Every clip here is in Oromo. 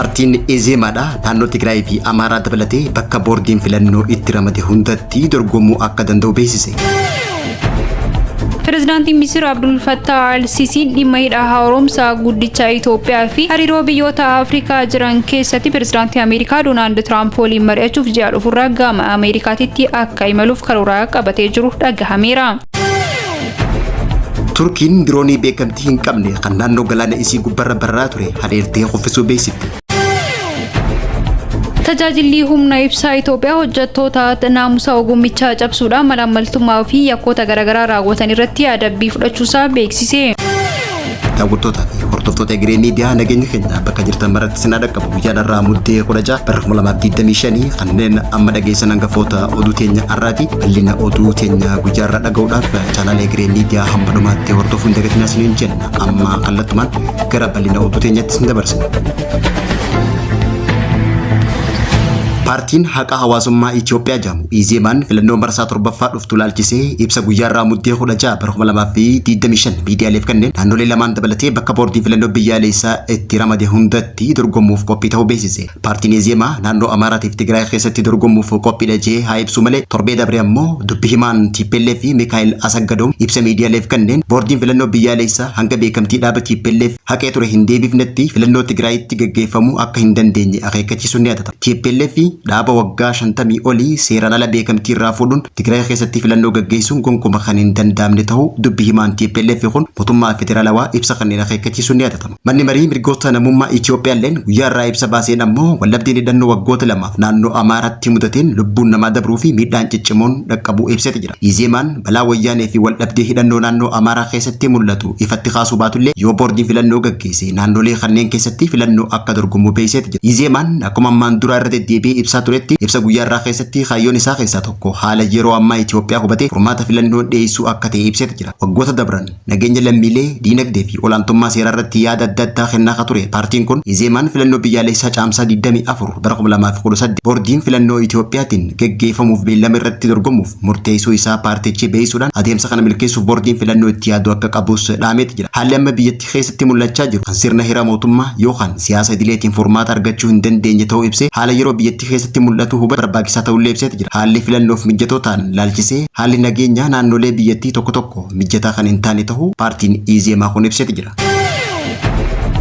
Paartiin Ezeemaadha naannoo Tigraay fi Amaaraa dabalatee bakka boordiin filannoo itti ramade hundatti dorgomuu akka danda'u beeksise. Pireezidaantiin Misir Abdul Fattah Al-Sisiin dhimma hidha haaromsaa guddicha Itoophiyaa fi hariiroo biyyoota Afrikaa jiran keessatti pireezidaantii Ameerikaa Doonaald Tiraamp waliin mari'achuuf ji'a dhufurraa gama Ameerikaatitti akka imaluuf karoora qabatee jiru dhagahameera. Turkiin diroonii beekamtii hin qabne kan naannoo galaana isii gubbarra bararaa ture haleeltee kuffisuu beeksifte. Tajaajilli humna ibsaa Itoophiyaa hojjettoota naamusa ogummichaa cabsuudhaan malaammaltummaa fi yakkoota garaagaraa raawwatan irratti adabbii fudhachuusaa beeksise. Daawwattootaa fi hordoftoota Egeree Miidiyaa, nageenya keenya bakka jirtan maratti sinaa dhaqqabu. Guyyaan har'aa Muddee 16 bara 2025, kanneen amma dhageessan hangafoota oduu teenya har'aati. Bal'ina oduu teenya guyyaa har'aa dhaga'uudhaaf chaanaala Egeree Miidiyaa hamma dhumaatti hordofuun dagatinaa isiniin jenna. Amma kallattumaan gara bal'ina oduu teenyatti isin dabarsina. Paartiin Haqa Hawaasummaa Itoophiyaa jedhamu Izeemaan filannoo marsaa torbaffaa dhuftu laalchisee ibsa guyyaa irraa Muddee 16 bara 2025 miidiyaaleef kanneen naannolee lamaan dabalatee bakka boordiin filannoo biyyaalessaa itti ramade hundatti dorgomuuf qophii ta'uu beeksise. Paartiin Izeemaa naannoo Amaaraatiif Tigraay keessatti dorgomuuf qophiidha jee haa ibsu malee, torbee dabre ammoo dubbi himaan TPLF fi Mikaa'el Asaggadoom ibsa miidiyaaleef kanneen boordiin filannoo biyyaalessaa hanga beekamtii dhaaba TPLF haqee ture hin deebifnetti filannoo Tigraayitti gaggeeffamuu akka hin dandeenye akeekkachiisuun ni yaadatama. TPLF dhaaba waggaa 50 olii seeraan ala beekamtii irraa fuudhuun Tigraay keessatti filannoo gaggeessuun gonkumaa kan hin danda'amne ta'uu dubbi himaan TPLF kun mootummaa federaalawaa ibsa kanneen akeekkachiisuun ni yaadatama. Manni marii mirgoota namummaa Itoophiyaa illeen guyyaa irraa ibsa baaseen ammoo wallabdeen hidhannoo waggoota lamaaf naannoo Amaaraatti mudateen lubbuun namaa dabruu fi miidhaan ciccimoon dhaqqabuu ibseeti jira. Izeemaan balaa wayyaanee fi waldhabdee hidhannoo naannoo Amaaraa keessatti mul'atu ifatti kaasuu baatullee, yoo boordiin filannoo gaggeesse naannolee kanneen keessatti filannoo akka dorgomu beeksiseeti jira. Izeemaan akkuma ammaan dura irra deddeebi'ee ibsaa turetti, ibsa guyyaa irraa keessatti kaayyoon isaa keessaa tokko haala yeroo ammaa Itoophiyaa hubatee furmaata filannoo dhiyeessuu akka ta'e ibseeti jira. Waggoota dabran nageenya lammiilee, diinagdee fi olaantummaa seeraa irratti yaada adda addaa kennaa ka ture paartiin kun Izeemaan filannoo biyyaalessaa Caamsaa 24 bara 2018 boordiin filannoo Itoophiyaatiin gaggeeffamuuf beellama irratti dorgomuuf murteessuu isaa paartichi beeksisuudhaan, adeemsa kana milkeessuuf boordiin filannoo itti yaaduu akka qabus dhaameeti jira. Haalli amma biyyattii keessatti mul'achaa jiru kan sirna hira mootummaa yookaan siyaasa idileetiin furmaata argachuu hin dandeenye ta'uu ibsee, haala yeroo biyyattii keessatti mul'atu hubachuu barbaachisaa ta'ullee ibseeti jira. Haalli filannoof mijatoo ta'an laalchisee haalli nageenyaa naannolee biyyattii tokko tokko mijataa kan hin taane ta'uu paartiin Izeemaa kun ibseeti jira.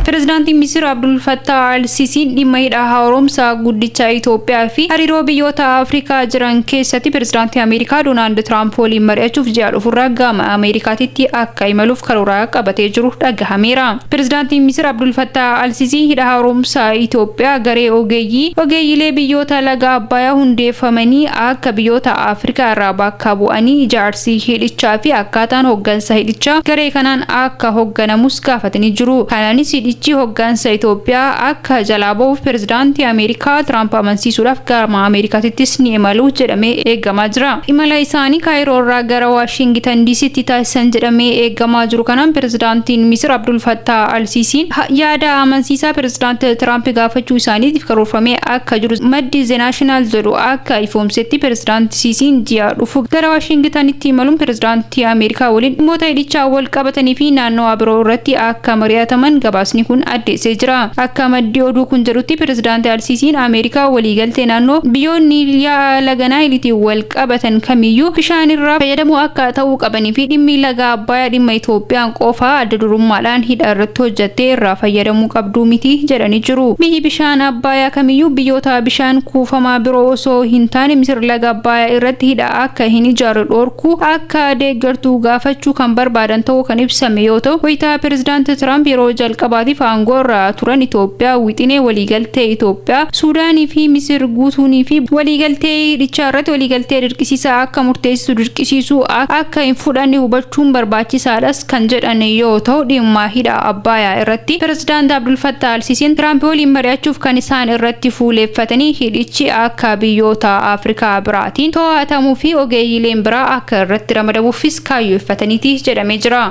Pireezidaantiin Misir Abdul Fattah Al-Sisiin dhimma hidha haaromsaa guddicha Itoophiyaa fi hariiroo biyyoota Afrikaa jiran keessatti pireezidaantii Ameerikaa Doonaald Tiraamp waliin mari'achuuf ji'a dhufurraa gama Ameerikaatitti akka imaluuf karoora qabatee jiru dhagahameera. Pireezidaantiin Misir Abdul Fattah Al-Sisiin hidha haaromsaa Itoophiyaa garee ogeeyyii ogeeyyiilee biyyoota laga Abbayaa hundeeffamanii akka biyyoota Afrikaa irraa bakka bu'anii ijaarsi hidhichaa fi akkaataan hoggansa hidhichaa garee kanaan akka hogganamus gaafatanii jiru. Kanaanis hidhichi hoggansa Itoophiyaa akka jalaa bahuuf pireezidaantii Ameerikaa Tiraamp amansiisuudhaaf gama Ameerikaatittis ni imalu jedhamee eegamaa jira. Imala isaanii Kaayiroo irraa gara Waashingitan DCtti taasisan jedhamee eegamaa jiru kanaan pireezidaantiin Misir Abdul Fattah Al-Sisiin yaada amansiisaa pireezidaantii Tiraamp gaafachuu isaaniitiif karoorfamee akka jiru maddi The National jedhu akka ifoomsetti, pireezidaantii Sisiin ji'a dhufu gara Waashingitanitti imaluun pireezidaantii Ameerikaa waliin dhimmoota hidhichaa wal qabatanii fi naannoo biroo irratti akka mari'ataman gabaasni kun addeessee jira. Akka maddi oduu kun jedhutti, pireezidaantii Al-Sisiin Ameerikaa waliigaltee naannoo biyyoonni yaa'a laga Naayilitiin wal qabatan kamiyyuu bishaan irraa fayyadamuu akka ta'uu qabanii fi dhimmi laga Abbayaa dhimma Itoophiyaan qofaa adda durummaadhaan hidha irratti hojjattee irraa fayyadamuu qabduu miti jedhanii jiru. Biyyi bishaan Abbayaa kamiyyuu biyyoota bishaan kuufamaa biroo osoo hin taane Misir laga Abbayaa irratti hidha akka hin ijaarre dhorkuu akka deeggartu gaafachuu kan barbaadan ta'uu kan ibsame yoo ta'u, wayitaa pireezidaanti Tiraamp yeroo jalqabaatiif aangoo irra turan Itoophiyaa wixinee waliigaltee Itoophiyaa, Suudaanii fi Misir guutuunii fi waliigaltee hidhichaa irratti waliigaltee dirqisiisaa akka murteessitu dirqisiisuu akka hin fudhanne hubachuun barbaachisaadhas kan jedhan yoo ta'u, dhimma hidha Abbayaa irratti pireezidaanti Abdul Fattah Al-Sisiin Tiraamp waliin mari'achuuf kan isaan irratti fuuleeffatanii hidhichi akka biyyoota Afrikaa biraatiin to'atamuu fi ogeeyyiileen biraa akka irratti ramadamuufis kaayyoeffataniiti jedhamee jira.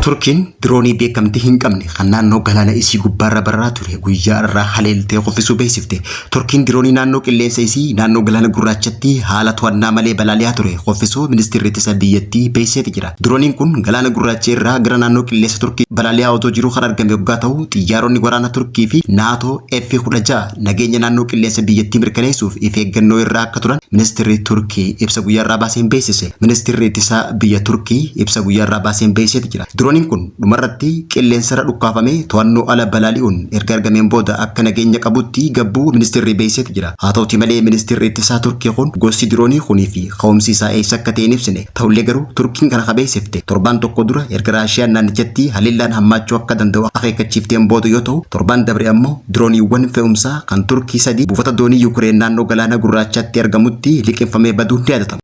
Turkiin diroonii beekamtii hin qabne kan naannoo galaana isii gubbaarra bararaa ture guyyaa irraa haleeltee kuffisuu beeksifte. Turkiin diroonii naannoo qilleensa isii naannoo galaana gurraachatti haala to'annaa malee balali'aa ture kuffisuu ministeerri ittisa biyyattii beeksiseeti jira. Dirooniin kun galaana gurraacha irraa gara naannoo qilleensa Turkii balali'aa otoo jiruu kan argame yoggaa ta'u, xiyyaaronni waraana Turkii fi NATO F-16 nageenya naannoo qilleensa biyyattii mirkaneessuuf if eeggannoo irraa akka turan ministeerri Turkii ibsa guyyaa irraa baaseen beeksise. Ministeerri ittisaa biyya Turkii ibsa guyyaa irraa baaseen beeksiseeti jira. Dirooniin kun dhumarratti qilleensarra dhukkaafamee to'annoo ala balali'uun erga argameen booda akka nageenya qabutti gabbuu ministeerri beeksiseeti jira. Haa ta'uti malee ministeerri ittisaa Turkii kun gosti diroonii kunii fi ka'umsi isaa eessa akka ta'e hin ibsine. Ta'ullee garuu Turkiin kana ka beeksifte torbaan tokko dura erga Raashiyaan naannichatti haleellaan hammaachuu akka danda'u akeekkachiifteen booda yoo ta'u, torbaan dabre ammoo dirooniiwwan fe'umsaa kan Turkii sadii buufata doonii Yukireen naannoo Galaana Gurraachaatti argamutti liqimfamee baduun ni yaadatama.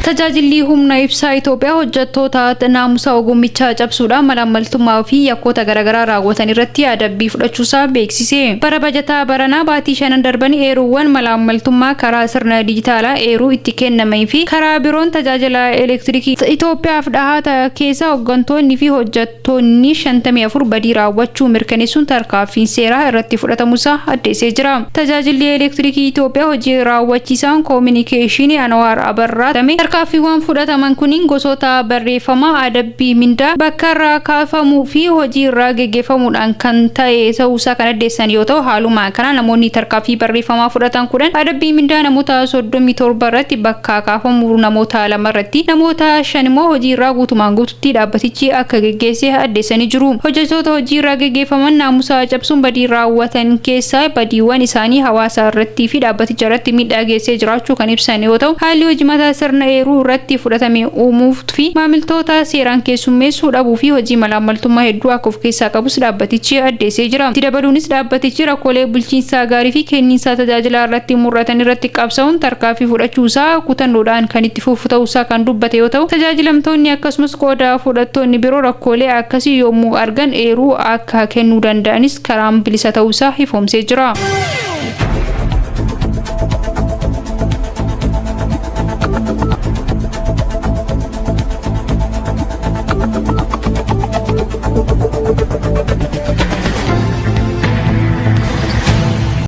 Tajaajilli humna ibsaa Itoophiyaa hojjettoota naamusa ogummichaa cabsuudhaan malaammaltummaa fi yakkoota garaagaraa raawwatan irratti adabbii fudhachuusaa beeksise. Bara bajataa baranaa baatii shanan darban eeruuwwan malaammaltummaa karaa sirna dijitaalaa eeruu itti kennamee fi karaa biroon tajaajila elektirikii Itoophiyaaf dhahata keessa hooggantoonni fi hojjettoonni 54 badii raawwachuu mirkaneessuun tarkaanfiin seeraa irratti fudhatamuusaa addeessee jira. Tajaajilli elektirikii Itoophiyaa hojii raawwachiisaan koominikeeshinii Anwaar Abarraa tame tarkaanfiiwwan fudhataman kunniin gosoota barreeffamaa adabbii mindaa bakka irraa kaafamuu fi hojii irraa geggeeffamuudhaan kan ta'e ta'uusaa kan addeessan yoo ta'u, haaluma kana namoonni tarkaanfii barreeffamaa fudhatan 10 adabbii mindaa namoota 37 irratti, bakka kaafamuu namoota 2 irratti, namoota 5 immoo hojii irraa guutumaan guututti dhaabbatichi akka geggeesse addeessanii jiru. Hojjettoota hojii irraa geggeeffaman naamusa cabsuun badii raawwatan keessaa badiiwwan isaanii hawaasa irratti fi dhaabbaticha irratti miidhaa geessee jiraachuu kan ibsan yoo ta'u, haalli hojimataa sirna eeruu irratti fudhatame uumuuf fi maamiltoota seeraan keessummeessuu dhabuu fi hojii malaammaltummaa hedduu akka of keessaa qabus dhaabbatichi addeessee jira. Itti dabaluunis dhaabbatichi rakkoolee bulchiinsaa gaarii fi kenniinsa tajaajilaa irratti mul'atan irratti qabsa'uun tarkaanfii fudhachuusaa kutannoodhaan kan itti fufu ta'uusaa kan dubbate yoo ta'u, tajaajilamtoonni akkasumas qooda fudhattoonni biroo rakkoolee akkasii yommuu argan eeruu akka kennuu danda'anis karaan bilisa ta'uusaa ifoomsee jira.